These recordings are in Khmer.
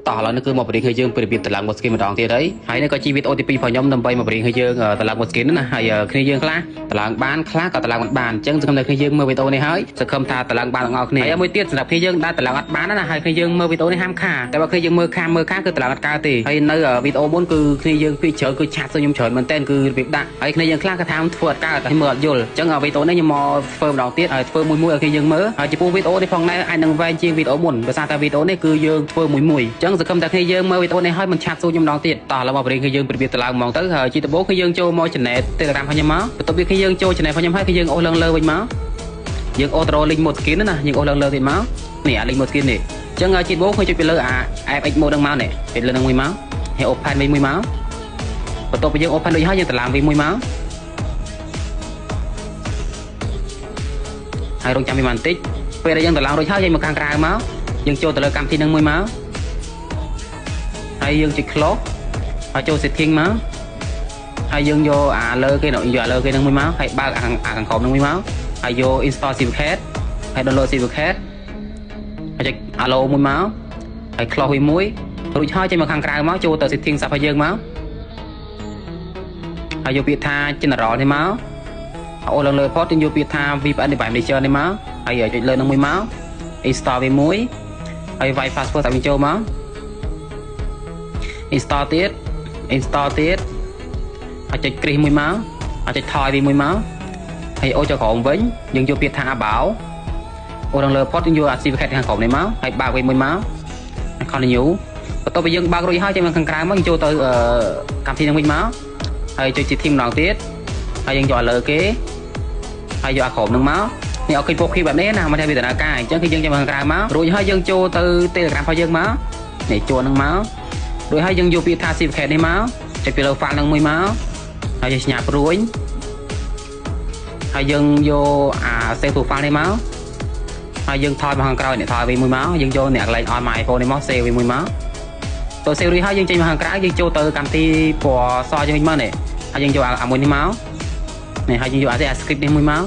តោះឥឡូវនេះគឺមកបរិយាយើងពីរបៀបតម្លើង mod skin ម្ដងទៀតហើយហើយនេះក៏ជាវីដេអូទី2របស់ខ្ញុំដើម្បីមកបរិយាយើងតម្លើង mod skin ណាហើយគ្នាយើងខ្លះតម្លើងបានខ្លះក៏តម្លើងមិនបានអញ្ចឹងសង្ឃឹមថាគ្នាយើងមើលវីដេអូនេះហើយសង្ឃឹមថាតម្លើងបានទាំងអស់គ្នាហើយមួយទៀតសម្រាប់គ្នាយើងដែលតម្លើងអត់បានណាហើយគ្នាយើងមើលវីដេអូនេះហាមខាតែបើគ្នាយើងមើលខាមើលខាគឺតម្លើងអត់កើតទេហើយនៅវីដេអូមុនគឺគ្នាយើងពីច្រើនគឺឆាតសួរខ្ញុំច្រើនមែនតើគឺរបៀបដាក់ហើយគ្នាយើងខ្លះក៏ថាធ្វើអត់កើតហើយមើលអត់យល់អញ្ចឹងវីដេអូនេះខ្ញុំមកធ្វើម្ដងទៀតហើយធ្វើមួយមួយឲ្យគ្នាយើងមើលហើយចំពោះវីដេអូនេះផងដែរអាចនឹងវែងជាងវីដេអូមុនដោយសារតែវីដេអូនេះគឺយើងធ្វើមួយមួយអញ្ចឹងសង្ឃឹមថាគ្នាយើងមើលវីដេអូនេះហើយមិនឆាតសួរខ្ញុំម្ដងទៀតតោះឥឡូវមកបរិយាគឺយើងប្រៀបទៅឡើងហ្មងទៅហើយជាដំបូងគឺយើងចូលមក channel Telegram របស់ខ្ញុំមកបន្ទាប់ពីគឺយើងចូល channel របស់ខ្ញុំហើយគឺយើងអូសឡើងលើវិញមកយើងអូសទៅរក link mod skin ណាយើងអូសឡើងលើទៀតមកនេះអា link mod skin នេះអញ្ចឹងជាដំបូងគឺចុចពីលើអា FX mode ហ្នឹងមកនេះចុចលើហ្នឹងមួយមកហើយ open វិញមួយមកបន្ទាប់ពីយើង open រួចហើយយើងតម្លើងវិញមួយមកហើយរងចាំវាបន្តិចពេលដែលយើងតម្លើងរួចហើយយើងមកខាងក្រៅមកយើងចូលទៅលើកម្មវិធីហ្នឹងមួយមកហើយយើងចុច close ហើយចូល setting មកហើយយើងយកអាលើគេយកអាលើគេនឹងមួយមកហើយបើកអាខាងក្រោមនឹងមួយមកហើយយក install certificate ហើយ download certificate ហើយចុច allow មួយមកហើយ close វាមួយរួចហើយចេញមកខាងក្រៅមកចូលទៅ setting សាប់ឲ្យយើងមកហើយយកពាក្យថា general នេះមកអូឡើងលើផតយើងយកពាក្យថា VPN device manager នេះមកហើយចុចលើនឹងមួយមក install វាមួយហើយវាយ password តាមចូលមក install ទៀត install ទៀតហើយចុចគ្រីសមួយមកហើយចុចថយវាមួយមកហើយអូចូលក្រោមវិញយើងយកពាក្យថា about អូឡើងលើផតយើងយកអា certificate ខាងក្រោមនេះមកហើយបើកវាមួយមក continue បន្ទាប់ពីយើងបើករួចហើយចេញមកខាងក្រៅមកយើងចូលទៅកម្មវិធីនឹងវិញមកហើយចុច setting ម្ដងទៀតហើយយើងយកលើគេហើយយកអាក្រោមនឹងមកនេះអត់ឃើញពណ៌ខៀវបែបនេះណាមកថាវាដំណើរការអញ្ចឹងគឺយើងចេញមកខាងក្រៅមករួចហើយយើងចូលទៅ Telegram របស់យើងមកនេះចូលនឹងមករួចហើយយើងយកពាក្យថា certificate នេះមកចុចពីលើ file នឹងមួយមកហើយយើងសញ្ញាព្រួយហើយយើងយកអា save to file នេះមកហើយយើងថយមកខាងក្រោយនេះថយវាមួយមកយើងយកអ្នកកន្លែង on my iPhone នេះមក save វាមួយមកទៅ save រួចហើយយើងចេញមកខាងក្រៅយើងចូលទៅកម្មវិធីពណ៌សយើងវិញមកនេះហើយយើងយកអាមួយនេះមកនេះហើយយើងយកអា script នេះមួយមក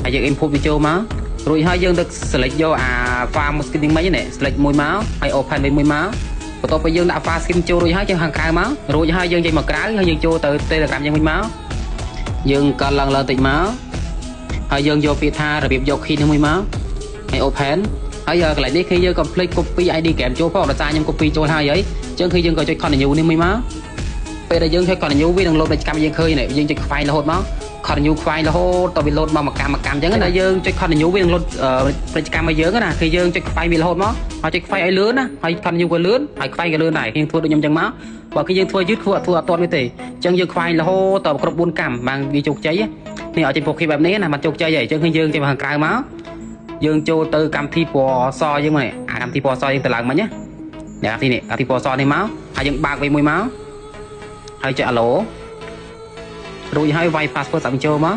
ហើយយើង input វាចូលមករួចហើយយើងទៅ select យកអា file script នេះមិញនេះ select មួយមកហើយ open វាមួយមកបន្ទាប់ពីយើងដាក់ file script ចូលរួចហើយយើងខាងក្រៅមករួចហើយយើងចេញមកក្រៅហើយយើងចូលទៅ Telegram យើងវិញមកយើងកើឡើងឡើងតិចមកហើយយើងយកពាក្យថារបៀបយក key នេះមួយមកហើយ open ហើយកន្លែងនេះគឺយើង complete copy ID game ចូលផងដោយសារខ្ញុំ copy ចូលហើយហើយអញ្ចឹងគឺយើងក៏ចុច continue នេះមួយមកពេលដែលយើងចុច continue វានឹងលោតនៅកម្មយើងឃើញនេះយើងចុចខ្វែងរហូតមក continue ខ្វែងរហូតតវាលោតមកមួយកម្មមួយកម្មអញ្ចឹងណាយើងចុច continue វានឹងលោតពាណិជ្ជកម្មឲ្យយើងណាគឺយើងចុចខ្វែងវារហូតមកហើយចុចខ្វែងឲ្យលឿនណាហើយ continue ក៏លឿនហើយខ្វែងក៏លឿនដែរយើងធ្វើដូចខ្ញុំអញ្ចឹងមកបើគឺយើងធ្វើយឺតធ្វើអត់ធ្វើអត់ទាន់វាទេអញ្ចឹងយើងខ្វែងរហូតតគ្រប់4កម្មបានវាជោគជ័យនេះឲ្យចេញពណ៌ខៀវបែបនេះណាបានជោគជ័យហើយអញ្ចឹងគឺយើងចេញមកខាងក្រៅមកយើងចូលទៅកម្មវិធីពណ៌សយើងមកនេះអាកម្មវិធីពណ៌សយើងទៅឡើងមិញណានេះកម្មវិធីនេះកម្មវិធីពណ៌សនេះមកហើយយើងបើកវាមួយមកហើយចុច allow រួចហើយវាយ password សាប់ចូលមក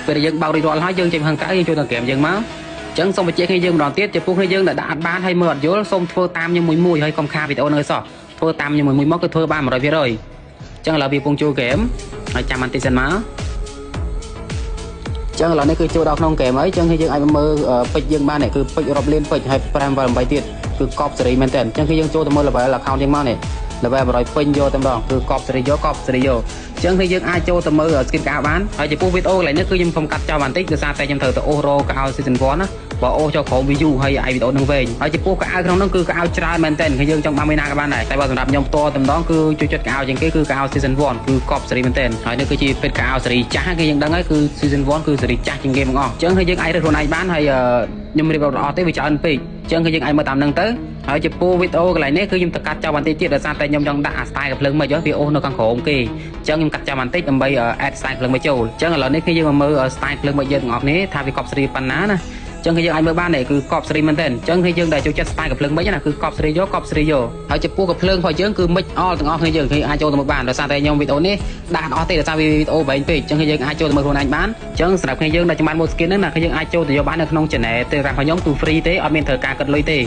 ពេលដែលយើងបើករួចរាល់ហើយយើងចេញខាងក្រៅយើងចូលទៅហ្គេមយើងមកអញ្ចឹងសូមបញ្ជាក់គ្នាយើងម្ដងទៀតចំពោះគ្នាយើងដែលដាក់អត់បានហើយមើលអត់យល់សូមធ្វើតាមខ្ញុំមួយមួយហើយកុំខាវីដេអូនៅសោះធ្វើតាមខ្ញុំមួយមួយមកគឺធ្វើបាន100%អញ្ចឹងឥឡូវវាពងចូលហ្គេមហើយចាំបន្តិចសិនមកចឹងឥឡូវនេះគឺចូលដល់ក្នុងហ្គេមហើយចឹងគឺយើងអាចមើលពេជ្រយើងបាននេះគឺពេជ្ររាប់លានពេជ្រហើយ5 8ទៀតគឺកប់សេរីមែនតើអញ្ចឹងគឺយើងចូលទៅមើល level account យើងមកនេះ level 100ពេញយកតែម្ដងគឺកប់សេរីយកកប់សេរីយកអញ្ចឹងគឺយើងអាចចូលទៅមើល skin កៅបានហើយចំពោះវីដេអូកន្លែងនេះគឺខ្ញុំសូមកាត់ចោលបន្តិចដោយសារតែខ្ញុំត្រូវទៅអូសរកៅ season 1ណាបើអូសចូលក្រោម view ហើយអាយវីដេអូនឹងវែងហើយចំពោះកៅក្នុងនោះគឺកៅច្រើនមែនតើគឺយើងចង់បានមួយណាក៏បានដែរតែបើសម្រាប់ខ្ញុំផ្ទាល់តែម្ដងគឺជួយចិត្តកៅជាងគេគឺកៅ season 1គឺកប់សេរីមែនតើហើយនេះគឺជាពេទ្យកៅសេរីចាស់គឺយើងដឹងហើយគឺ season 1គឺសេរីចាស់ជាងគេមកអស់អញ្ចឹងគឺយើងអាចរើសខ្លួនឯងបានហើយខ្ញុំរៀបរាប់អត់ទេវាច្រើនពេកអញ្ចឹងគឺយើងអាចមើលតាមនឹងទៅហើយចំពោះវីដេអូកន្លែងនេះគឺខ្ញុំទៅកាត់ចោលបន្តិចទៀតដោយសារតែខ្ញុំចង់ដាក់អា style កំភ្លើងមិនវាអូសនៅខាងក្រោមគេអញ្ចឹងខ្ញុំកាត់ចោលបន្តិចដើម្បី add style ភ្លើងមកចូលអញ្ចឹងឥឡូវនេះគឺយើងមកមើល style ភ្លើងមកយើងទាំងអស់គ្នាថាវាកប់សេរីប៉ុណ្ណាណាអញ្ចឹងគឺយើងអាចមើលបាននេះគឺកប់សេរីមែនទែនអញ្ចឹងគឺយើងដែលចូលចិត្ត style កំភ្លើងមិចណាគឺកប់សេរីយកកប់សេរីយកហើយចំពោះកំភ្លើងរបស់យើងគឺមិចអល់ទាំងអស់គ្នាយើងគឺអាចចូលទៅមើលបានដោយសារតែខ្ញុំវីដេអូនេះដាក់អត់អស់ទេដោយសារវីដេអូវែងពេកអញ្ចឹងគឺយើងអាចចូលទៅមើលខ្លួនឯងបានអញ្ចឹងសម្រាប់គ្នាយើងដែលចង់បាន mod skin ហ្នឹងណាគឺយើងអាចចូលទៅយកបាននៅក្នុង channel Telegram របស់ខ្ញុំគឺ free ទេអត់មានត្រូវការគិតលុយទេ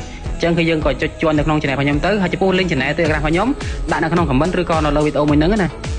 ចឹងគឺយើងក៏ចុចជន់នៅក្នុង channel របស់ខ្ញុំទៅហើយចំពោះ link channel Telegram របស់ខ្ញុំដាក់នៅក្នុង comment ឬក៏នៅលើវីដេអូមួយហ្នឹងណា